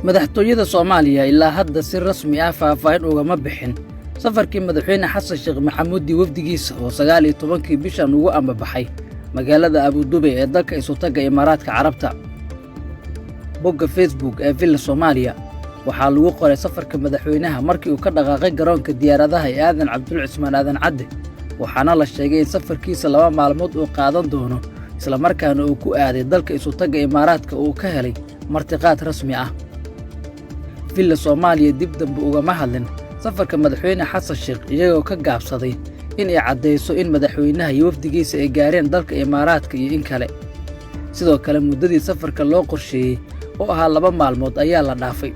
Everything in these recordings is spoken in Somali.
Madaxtooyada Soomaaliya ilaa hadda si rasmi ah faahfaahin ugama bixin safarkii Madaxweyne Xasan Sheekh Maxamuud iyo wafdigiisa oo 19-kii bishan ugu ambabaxay magaalada Abudubay ee dalka Isutagga Imaaraadka Carabta. Bogga Facebook ee Villa Soomaaliya waxaa lagu qoray safarka madaxweynaha markii uu ka dhaqaaqay garoonka diyaaradaha ee Aadan Cabdul Cismaan, Aadan Cadde, waxaana la sheegay in safarkiisa 2 maalmood uu qaadan doono, islamarkaana uu ku aaday dalka Isutagga Imaaraadka uu ka helay martiqaad rasmi ah. Villa Soomaaliya dib dambe ugama hadlin safarka Madaxweyne Xasan Sheekh, iyagoo ka gaabsaday in ay caddayso in madaxweynaha iyo wafdigiisa ay gaareen dalka Imaaraadka iyo in kale. Sidoo kale, muddadii safarka loo qorsheeyey oo ahaa 2 maalmood ayaa la dhaafay,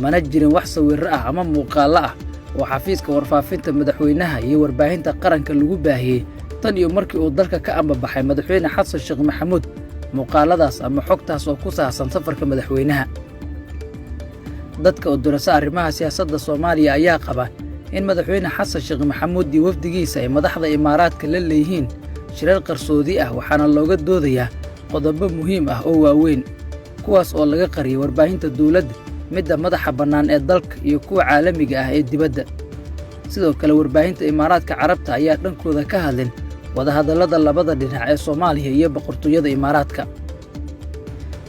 mana jirin wax sawirro ah ama muuqaallo ah oo xafiiska warfaafinta madaxweynaha iyo warbaahinta qaranka lagu baahiyey tan iyo markii uu dalka ka ambabaxay Madaxweyne Xasan Sheekh Maxamuud, muuqaaladaas ama xogtaas oo ku saabsan safarka madaxweynaha. Dadka odorasa arrimaha siyaasadda Soomaaliya ayaa qaba in Madaxweyne Xasan Sheekh Maxamuud iyo wafdigiisa ay madaxda Imaaraadka la leeyihiin shirar qarsoodi ah, waxaana looga doodayaa qodobo muhiim ah oo waaweyn, kuwaas oo laga qariyay warbaahinta dawladda, midda madaxa bannaan ee dalka iyo kuwa caalamiga ah ee dibadda. Sidoo kale, warbaahinta Imaaraadka Carabta ayaa dhankooda ka hadlin wadahadallada labada dhinac ee Soomaaliya iyo Boqortooyada Imaaraadka.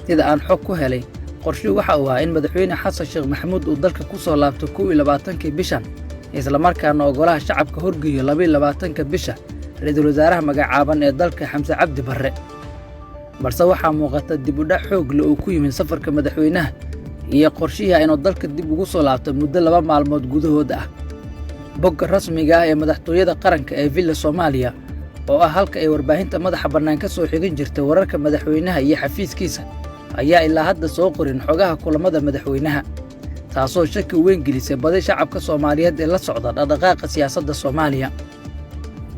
Sida aan xog ku helay, qorshuhu waxa uu ahaa in Madaxweyne Xasan Sheekh Maxamuud uu dalka ku soo laabto 21-kii bishan, islamarkaana ogolaha shacabka horgeeyo 22-ka bisha ra-iisul wasaaraha magacaaban ee dalka, Xamse Cabdi Barre. Balse waxaa muuqata dib u dhac xoog leh uu ku yimid safarka madaxweynaha iyo qorshihii inuu dalka dib ugu soo laabto muddo 2 maalmood gudahood ah. Bogga rasmiga ah ee madaxtooyada qaranka ee Villa Soomaaliya, oo ah halka ay warbaahinta madaxa bannaan ka soo xigan jirtay wararka madaxweynaha iyo xafiiskiisa, ayaa ilaa hadda soo qorin xogaha kulammada madaxweynaha, taasoo shaki weyn gelisay badi shacabka Soomaaliyeed ee la socda dhaqdhaqaaqa siyaasadda Soomaaliya.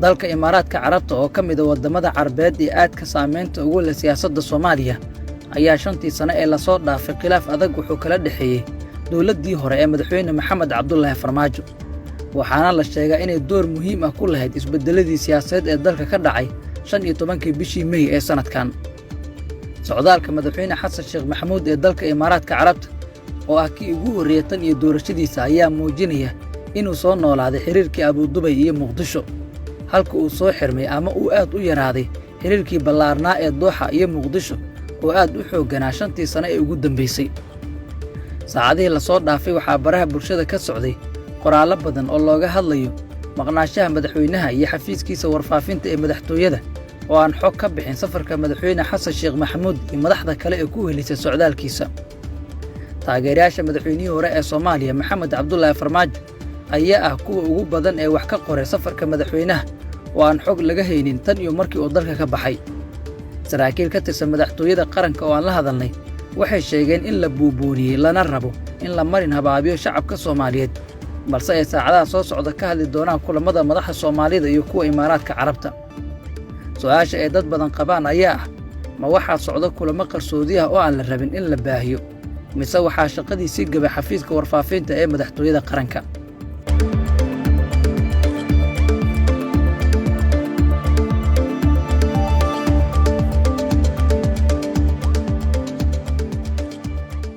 Dalka Imaaraadka Carabta, oo ka mida waddamada Carbeed ee aadka saamaynta ugu leh siyaasadda Soomaaliya, ayaa 5-tii sano ee lasoo dhaafay khilaaf adag wuxuu kala dhexeeyey dowladdii hore ee Madaxweyne Maxamed Cabdulaahi Farmaajo, waxaana la sheegaa inay door muhiim ah ku lahayd isbeddelladii siyaasadeed ee dalka ka dhacay 15-kii bishii Mey ee sannadkan. Socdaalka Madaxweyne Xasan Sheekh Maxamuud ee dalka Imaaraadka Carabta, oo ah kii ugu horreeyey tan iyo doorashadiisa, ayaa muujinaya inuu soo noolaaday xiriirkii Abudubay iyo Muqdisho, halka uu soo xirmay ama uu aad u yaraaday xiriirkii ballaarnaa ee Dooxa iyo Muqdisho oo aad u xoogganaa 5-tii sano ee ugu dambaysay. Saacadihii lasoo dhaafay waxaa baraha bulshada ka socday qoraallo badan oo looga hadlayo maqnaanshaha madaxweynaha iyo xafiiskiisa warfaafinta ee madaxtooyada oo aan xog ka bixin safarka Madaxweyne Xasan Sheekh Maxamuud iyo madaxda kale ee ku helisay socdaalkiisa. Taageerayaasha madaxweynihii hore ee Soomaaliya, Maxamed Cabdulaahi Farmaajo, ayaa ah kuwa ugu badan ee wax ka qoray safarka madaxweynaha oo aan xog laga haynin tan iyo markii uu dalka ka baxay. Saraakiil ka tirsan madaxtooyada qaranka oo aan la hadalnay waxay sheegeen in la buubuuniyey, lana rabo in la marin habaabiyo shacabka Soomaaliyeed, balse ay saacadaha soo socda ka hadli doonaan kulammada madaxda Soomaalida iyo kuwa Imaaraadka Carabta. Su'aasha ay dad badan qabaan ayaa ah: ma waxaa socda kulamo qarsoodi ah oo aan la rabin in la baahiyo, mise waxaa shaqadiisii gabay xafiiska warfaafinta ee madaxtooyada qaranka?